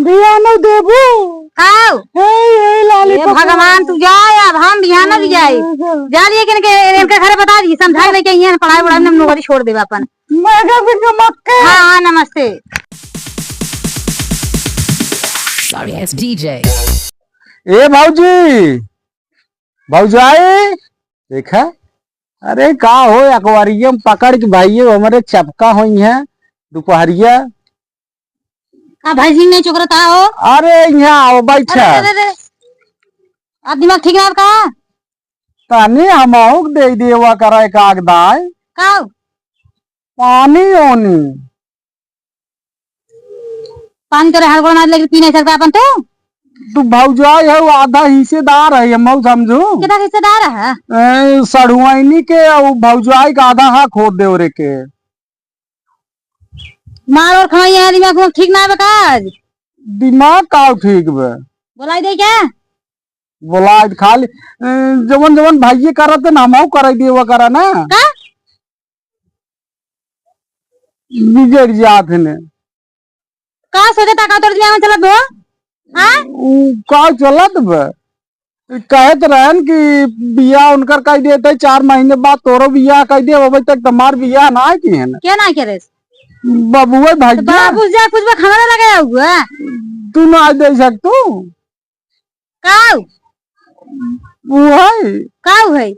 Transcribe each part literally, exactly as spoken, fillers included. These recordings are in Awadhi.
बियानो देबू? आओ। हे, हे, lollipop। भगवान, तू जा, अब हम बियानो भी जाई। हाँ, हाँ। जा लिए कि इनके, इनके घरे बता दी, समझा ले के इहाँ पढ़ाई वढ़ाई में नौकरी छोड़ देबा अपन। मैं कहा, फिर नमस्ते। हाँ, हाँ, नमस्ते। Sorry, S D J। ए भौजी, भौजाई, देखा, अरे का हो, अकबरिया में पकड़ के भाई, हमरे चपका होई है दुपहरिया। का भैंसी नहीं चोकरता हो? अरे, यहाँ आओ, बैठा। अरे, अरे, अरे। आ दिमाग ठीक ना का? तनी हमहू के दे देवा करा एक आग दाई। का? पानी ओनी। पानी तोरे हड़बड़ मार लेके पी नहीं सकता अपन तू? तू भौजाई है, वो आधा हिस्सेदार है, हमहू समझू। कितना हिस्सेदार है? ए, सढ़ुआइनी के और भौजाई का आधा हक हो देवरे के। मार और खाई है, दिमाग में ठीक ना बा का आज? दिमाग का ठीक बा? बोलाई दे क्या? बोलाई दे खाली, ए, जवन जवन भाइये करत है ना, हमहू कराई देवा करा ना। का? बिगड़ जात है ने। का सोचता का तोर दिमाग में चलत हो? हाँ? उ का चलत बा? कहत रहन कि बियाह उनकर कह देते, चार महीने बाद तोरो बियाह कह दे, अबे तक तुम्हार बियाह ना किहन। क्या ना करे? बबुए भाई तो के। बाबू जा कुछ बा, हमारा लगे हुआ। तू ना दे सक तू। काऊ? वो है। काऊ है?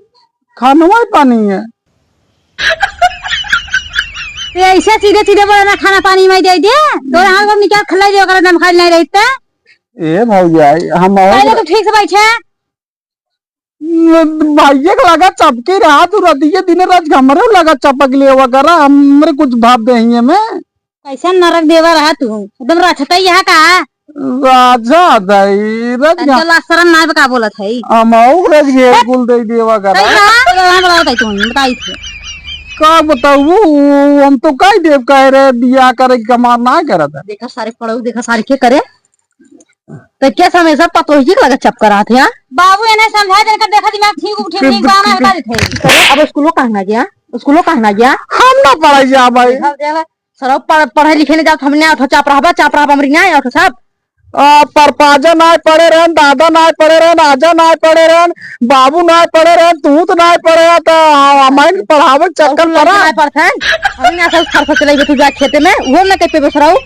खानवा पानी है। ते ऐसे सीधे सीधे बोला ना, खाना पानी में दे दे। तोरे हाथ में निकाल खल्ला दे, ओकरा दम खाली नहीं रहता। ए भौजाई, हम और पहले तो ठीक से बैठे। न-, भाइये के लगा चपके रहा तू, रतिये दिने रात हमरे लगा चपक ले वगैरह, हमरे कुछ भाप देहिए में। कैसन नरक देवा रहा तू, एकदम रछतई यहाँ का। राजा दाई, रज तन गा- चला शरम ना का बोलत है। अमाऊ रज घेर कुल दे देवा करा। सही बात, तो हम बताई तू, बताई थे। का बताऊ, हम तो कह देव कह रहे बियाह करे के कमार ना करत है। देखा सारे पड़ऊ, देखा सारे के करे। तो क्या समय सब पतोहिए के लगा चप करा थे, हाँ? बाबू एने समझा दे, इनका देखा दिमाग ठीक उठे, ठीक बाना बता देते। अरे अब स्कूलो कहाँ ना गया? स्कूलो कहाँ ना गया? हम ना पढ़ाई जा भाई। देखा, देखा, सरौ पढ़-, पढ़े लिखे नहीं जात, हमने आठ चाप रहबा, चाप रहबा, हमरी नहीं आठ साहब। आ, परपाजा नाय पढ़े रहन, दादा नाय पढ़े रहन, आजा नाय पढ़े रहन, बाबू नाय पढ़े रहन, तू तो नाय पढ़े रहन, तो हमारे पढ़ावे के चक्कर और पड़ा। नाय पढ़ते हैं, हमने असल खर्च चले गए तू जा खेते में, वो न कह पे बसराऊ,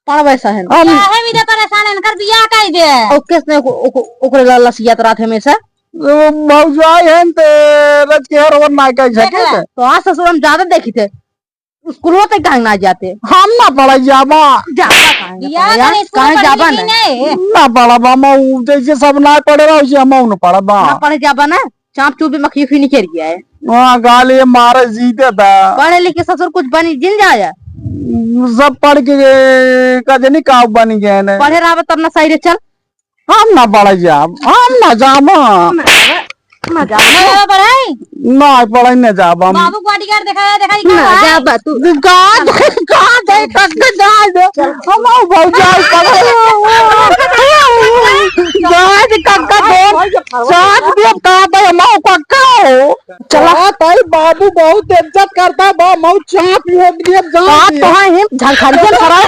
पढ़ वैसा है। हम काहे भी तो परेशान है, इनकर बियाह कर दे। और किसने ओक-, ओक-, ओकरे ला लसियात रात हमेशा? वो भौजाई है न ते रज के हर ओर नाय कह सके देख ले। थे। तो आज ससुर हम ज्यादा देखी थे। स्कूलो तक काहे ना जाते? हम ना पढ़े जाबा। जाबा काहे ना बियाह पढ़े, करे, स्कूल काहे पढ़े जाबा लिखे ना? नहीं। ना पढ़बा, हम ऊ जैसे सब ना पढ़े रहा, वैसे हम ना पढ़बा। ना पढ़े जाबा ना, चाप चुप मक्खी उखी निकल गया है। हाँ, गाली मारे जीते था। पढ़े लिखे ससुर कुछ बनी जिन जाया। सब पढ़ के कजनी का बन गए ने। पढ़े रहा तब ना सही रे चल। हम ना पढ़े जाब, हम ना जाब। ना जाब, ना जाब पढ़ाई? ना पढ़े ना जाब हम। बाबू bodyguard देखा, देखा, ई का ना बा? जाब तू। का, का जाए, कक्का जाए दे। हम भौजाई पढ़े। जाए दे कक्का दे। साथ भी अब का दे, हम कक्का हो। चला। हाँ, ताई बाबू बहुत इज्जत करता बा, मऊ चाप ही हो गया, जान का दिया। तो है, हम झारखंड के सरौ,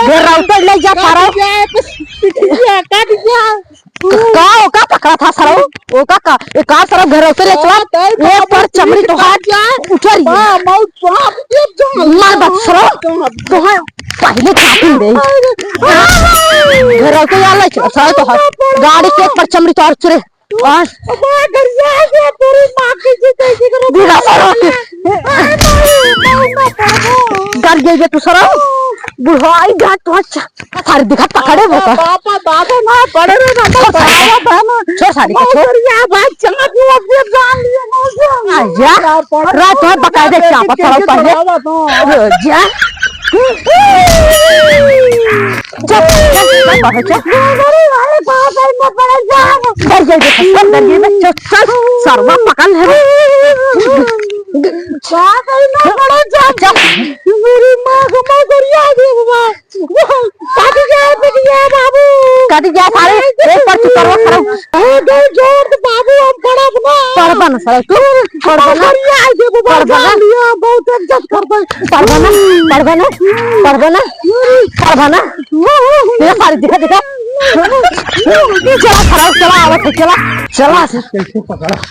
बेरौते ले जा सरौ। कट गया, कट गया। का, ओका पकड़ा था सरौ? ओका का, एक आर सरौ बेरौते ले चला। हाँ, ताई एक बाबू पर चमड़ी ठीक तोहार कट गया। उतर गया। बा, मऊ चाप ही जान। मार बा सरौ। तो है, पहले चापिन दे। बेरौते आ ले चला, सरौ तोहार। गाड़ी के एक पर चमड़ी तोहार उतरे। बस। अबे, घर से आ गया, तेरी माँ की जी, कैसी करो? बुढ़ा सारा। अरे, माई, माई, माई, माई। डर गई बे तू सारा। बुढ़ाई जा तो अच्छा। सारे दिखा पकड़े वो का। पापा, दादा ना पड़े रे, ना छोड़ सारे। पड़े रे, ना। छोड़ सारे को, छोड़। अरे, या बात चला, तू अब ये जान लिया, ना जान। आ जा। ना पड़े। रात में पका दे, क्या पता कैसे पहले। चढ़ावा तो। जा। जा, जा, जा, बाहर जा। डर गई बे, डर गई बे, चल, चल, सरवा पकड़ ले। जा। मेरी माँ को मैं गरिया दे बाबा। कट गया, कट गया बाबू। कट गया सारे, एक पर तू करवा खड़ा। ए, दे जोर से बाबू, हम पड़ब ना। पड़बा ना सारे, तू पड़बा ना। गरिया दे पढ़बा ना। लिया, बहुत इज्जत करता है। पढ़बा ना, पढ़बा ना, पढ़बा ना, पढ़बा ना। ये सारी देखा, देखा। चला, खराब, चला, आवत है, चला, चला। कैसे पकड़ा?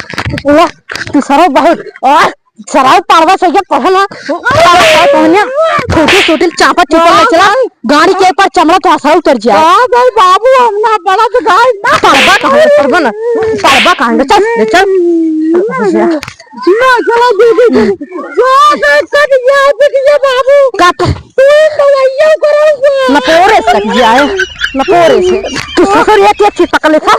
वो, तू सरौ बहुत, और सरौ पढ़बा सही है, पढ़ो ना। पढ़ो, पढ़ो, पढ़ो ना। छोटी, छोटी चापा, चुपा ले चला। गाड़ी के ऊपर चमड़ा तो हंसा उतर जाए। हाँ भाई बाबू, हम ना बड़ा तो गाय ना। पढ़बा कहाँ है? पढ़बा ना। पढ़बा कहाँ है? चल, ले चल। ना चला दीदी, जा देख सक जा बिटिया बाबू। का क- तू दवाइयाँ कराऊंगा। न पोरे सक जाए, न पोरे से। तू ससुर एक एक चीज पकड़ लेता।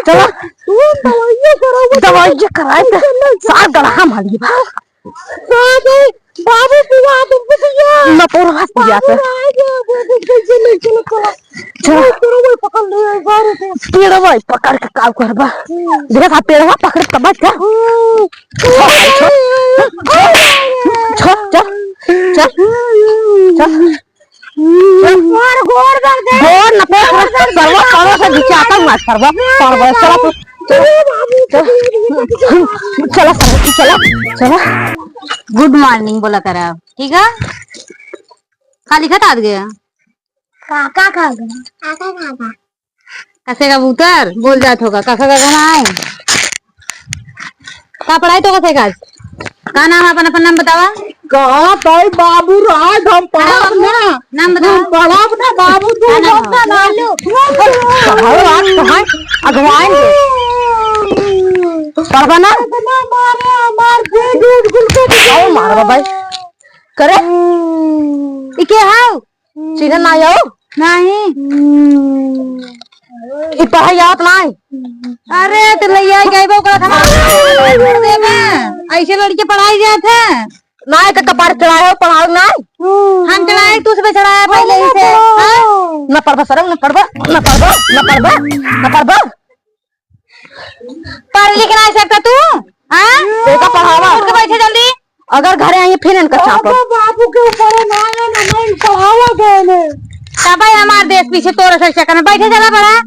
चला। तू दवाइयाँ कराऊंगा। दवाइयाँ कराए तो सार गला हम हली बा। बाबू, बाबू पिया दे बिटिया। न पोरवा पिया बाबू, तो। आ गया, बाबू, कैसे ले चलो, चलो। चल। ओ, पेड़वा पकड़ ले, बाहर से। पेड़वा पकड़ के का करबा? हम्म। देखा था, पेड़वा पकड़ के मत जा। हम्म। छोड़, छोड़, छोड़, चल, चल, चल। गोड़, गोड़ दर्द है। गोड़ न पे, गोड़ दर्द है। सरवा, सरवा से नीचे आता हूँ, सरवा, सरवा, सरवा, चला तू। चला, चला, चला, चला, चला। Good morning बोला करा, ठीक है? का लिखत आत गया? काका खा गया। काका खा गया। कसे कबूतर बोल जात होगा, काका का गाना है? का पढ़ाई तो कसे का? का नाम है? अपन, अपन नाम बतावा। का भाई बाबू राज, हम पढ़ब ना। नाम बतावा। हम पढ़ब ना बाबू, तू का नाम है? ना, ना। कहाँ राज, कहाँ अगवाएंगे? पढ़बा ना? इतना मारे हमार पेट उठ गुल के आओ मारबा भाई। करे? ई के हाउ? चिन्ह ना आओ? नहीं। ई पढ़ाई आवत नाही। अरे, तो लइया गइबो करत हमार। देबा। ऐसे लड़के पढ़ाई जात है। नाही, तो कपार चढ़ाए हो, पढ़ाओ नाही। हम चढ़ाए, तू सब चढ़ाया पहले ही से। हाँ? न पढ़बा सरम, न पढ़बा, न पढ़बा, न पढ़बा, न पढ़बा। पढ़ लिख नाही सकता तू? हाँ? बेटा पढ़ावा। उठ के बैठे जल्दी। अगर घरे आई फिर इनका चापड़। बाबू, बाबू के ऊपर ना आया ना, मैं पढ़ावा गए ने। तब भाई हमार देश पीछे तोरे से चक्कर में बैठे चला पड़ा।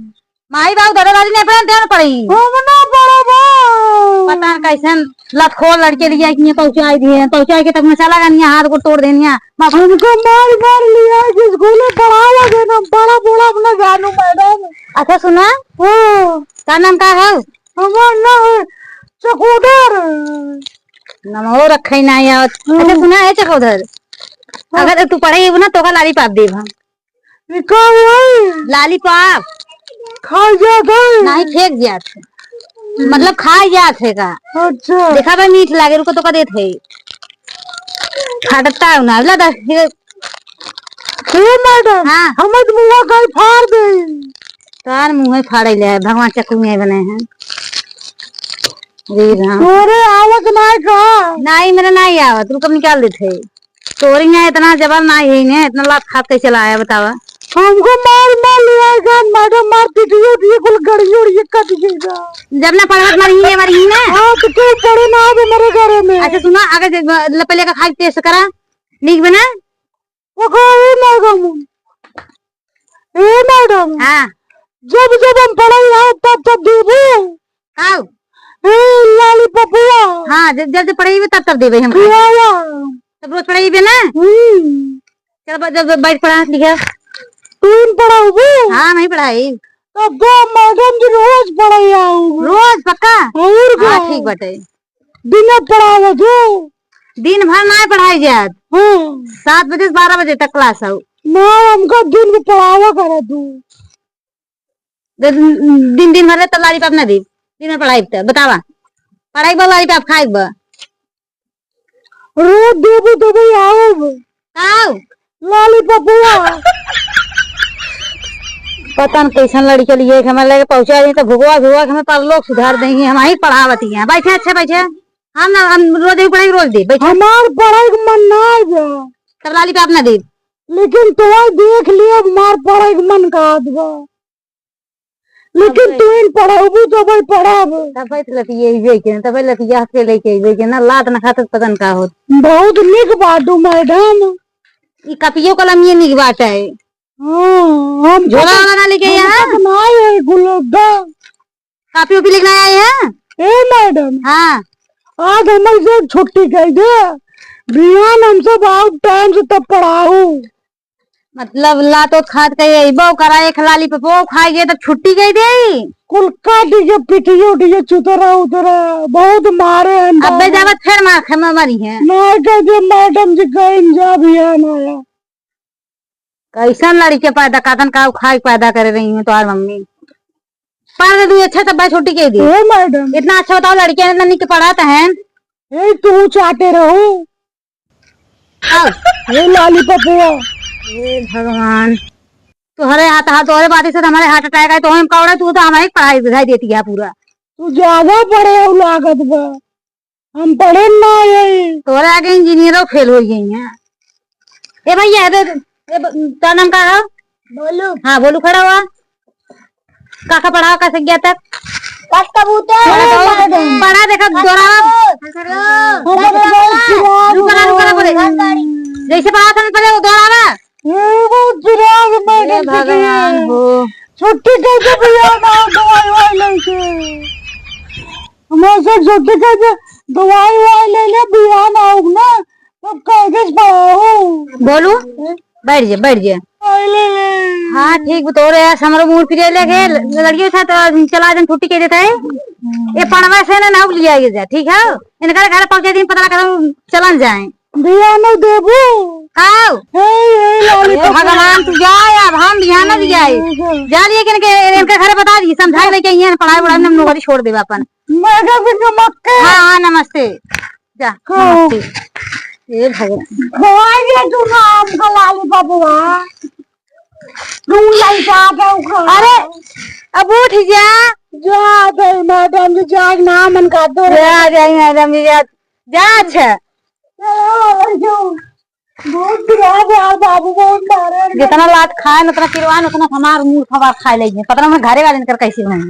माई बाबू दादा दादी नहीं पढ़े, देना पड़ी। हम ना पढ़बा। पता कैसन लतखोर लड़के लिए कि पहुँचाई दिए, पहुँचाई के तब में चला गनिया, हाथ को तोड़ देनिया। हमको मार मार लिया कि स्कूल में पढ़ावा गए ना, बड़ा बूढ़ा अपना जानू मैडम। अच्छा सुना। हाँ। का नाम का है? हमार नाम है चकोदर। नमो रखे ना आवत। अच्छा हम्म। सुना है चकोदर, हाँ। अगर तू पढ़े ना तो का लालीपाप देब हम। ई का हुआ? लालीपाप। खा जात है? नहीं, फेंक जात है। मतलब खा जात है का? अच्छा। देखा बा, मीठ लागे, रुको तो का देत है। फाटता है ना, ला दा, ये। हे मैडम, हाँ। हमर मुँह गई फाड़ दे। तार मुँह फाड़े ले, भगवान चक्कू में बने हैं। जी राम। तोरे आवत ना का? नहीं, मेरा नहीं आवत, रुको निकाल देते हैं। तोरी यहाँ इतना जबर ना है, इन्हें इतना लात खात कैसे लाया, बतावा? हमको मार मार लिया गया, मैडम मार पीटिए दिए, कुल गड़ियों ये कट गया। जब ना पढ़त मरी है, मरी है ना। हाँ, तो क्यों पढ़े ना आवे मेरे घरे में? अच्छा सुना, अगर जब लपले का खाई टेस्ट करा, नीक बना? ओको ए मैडम, ए मैडम, हाँ। जब जब हम पढ़ाई आओ तब तब देबू। आओ। ए लाली पपुआ। हाँ, जब जब जब पढ़ाई तब तब देबे हम। खियावा। तब रोज पढ़ाई बे ना। हम्म। चल ब-, जब जब बैठ पढ़ा लिखा। तू इन पढ़ाऊ बे? हाँ, नहीं पढ़ाई। तब तो मैडम जी रोज पढ़ाई आऊ। रोज पक्का? और हाँ, का? ठीक बाटे। दिने पढ़ावे तू? दिन भर ना पढ़ाई जात। हाँ। सात बजे से बारह बजे तक क्लास हो। ना, हमका दिन में पढ़ावा करे तू। दे-, दिन, दिन भर ले तो लालीपाप ना दी। दिन में पढ़ाई तो बतावा। पढ़ाई बा, लालीपाप खाए बा। रोज देबू तो भाई आओ। आओ। लालीपपुआ। पता न कैसन लड़के लिए, हमें लेके पहुंचा दी तो भुगवा भुगवा के हमें परलोक सुधार देंगे। हम ही पढ़ावती हैं। बैठे, अच्छा बैठे। हम ना, हम रोज ही पढ़ाई, रोज दे, बैठे। हमार पढ़ाई के मन ना आए बा। तब लालीपाप ना दे। लेकिन तोहार देख लियो, हमार पढ़ाई के मन का आज बा। लेकिन तू इन पढ़ाबू तो भाई पढ़ाब। तब भाई लतिया अइबे के, तब भाई लतिया के लेके अइबे के ना, लात ना खाते पता न का होत। बहुत निक बाटू मैडम। ई कपियो कलम ये निक बाटे। हाँ, हम झोला तो, वाला ना लेके हम यहाँ? तो ना आए हैं, गुलग्गा। कापी उपी लेके ना आए हैं? ए मैडम। हाँ। आज हमसे छुट्टी कइ दे, बिहान हमसे बहुत टाइम से तब पढ़ाऊ। मतलब, लात ओत खात कहीं अइबो करा, एक लालीपपो खाइ गए तब छुट्टी कइ देई। कुल काटी के पिटियो उठिए चुतरा उतरा, बहुत मारे हैं अबे बाबू। जावत फिर मार खे-, मारी है। ना कह दे मैडम जी कहीं जा भी है ना आया। कैसन लड़के पैदा, कतन का खाए पैदा करे रही हूँ तोहार मम्मी। पढ़ दे तू अच्छा, तब भाई छुट्टी कइ दे। ए मैडम। इतना अच्छा बताओ, लड़कियां इतना निक पढ़त हैं। ए तू चाटे रहो। आओ। ए लालीपपुआ। हे भगवान, तोहरे हाथ, हाथ, तोहरे बाती से तो हमारे हार्ट अटैक आए, तो हम कौड़ा, तू तो हमारी पढ़ाई लिखाई देती है पूरा। तू ज्यादा पढ़े हो लागत बा, हम पढ़े ना यही। तोहरे आगे इंजीनियरों फेल होइ गई हैं। ए भैया, ए, ए, ब-, तोहरा नाम का है? बोलू। हाँ, बोलू, खड़ा हुआ। काका पढ़ाओ, का से गया तक? कबूतर। पढ़ा, पढ़ा, देखा, दोहरावा। हमारे बहुत खिलाफ रुका, रुका, रुका, बोले। जैसे पढ़ा था, पहले वो दोहरावा। ये बहुत खिलाफ मैडम से भगवान हो। छुट्टी कैसे भैया ना दवाई वाई लेके। हमारे से छुट्टी कैसे दवाई वाई ले ले भैया ना हो ना। तब कैसे पढ़ाओ? बोलू, बैठ जा, बैठ जा। हाँ, ठीक बतौर है, हमरो मूड फिरे लगे, लड़कियों से तो चला जन छुट्टी कइ देता है। ये पढ़वा से ना, ना लिया ये जा, ठीक है? इनका घर पहुंचे दिन पता लगा, हम चलन जाए। बिहान देबू? आओ। हे, हे, लाली हे भगवान, तू जा, अब हम बिहान न जाए। जा लिए कि इनके, इनके घर बता दी, समझा लेके ये पढ़ाई वढ़ाई में नौकरी छोड़ देबा अपन। मैं क्या फिर नमक के? हाँ, हाँ, नमस्ते। जा, हाँ। नमस्ते। हे भगवान। भगवान ये तू नाम का लाली बबुआ। तू लइका के उखा। अरे, अब उठ जा। जा दे मैडम जी, जा ना मन का दो। जा, जा मैडम जी, जा। जा, अच्छा। बहुत बुरा हाल बाबू, बहुत मारे। जितना लात खाए, उतना किरवान, उतना हमार मूड खराब खाए लगे। पता ना मैं घरे वाले इनकर कैसे हैं।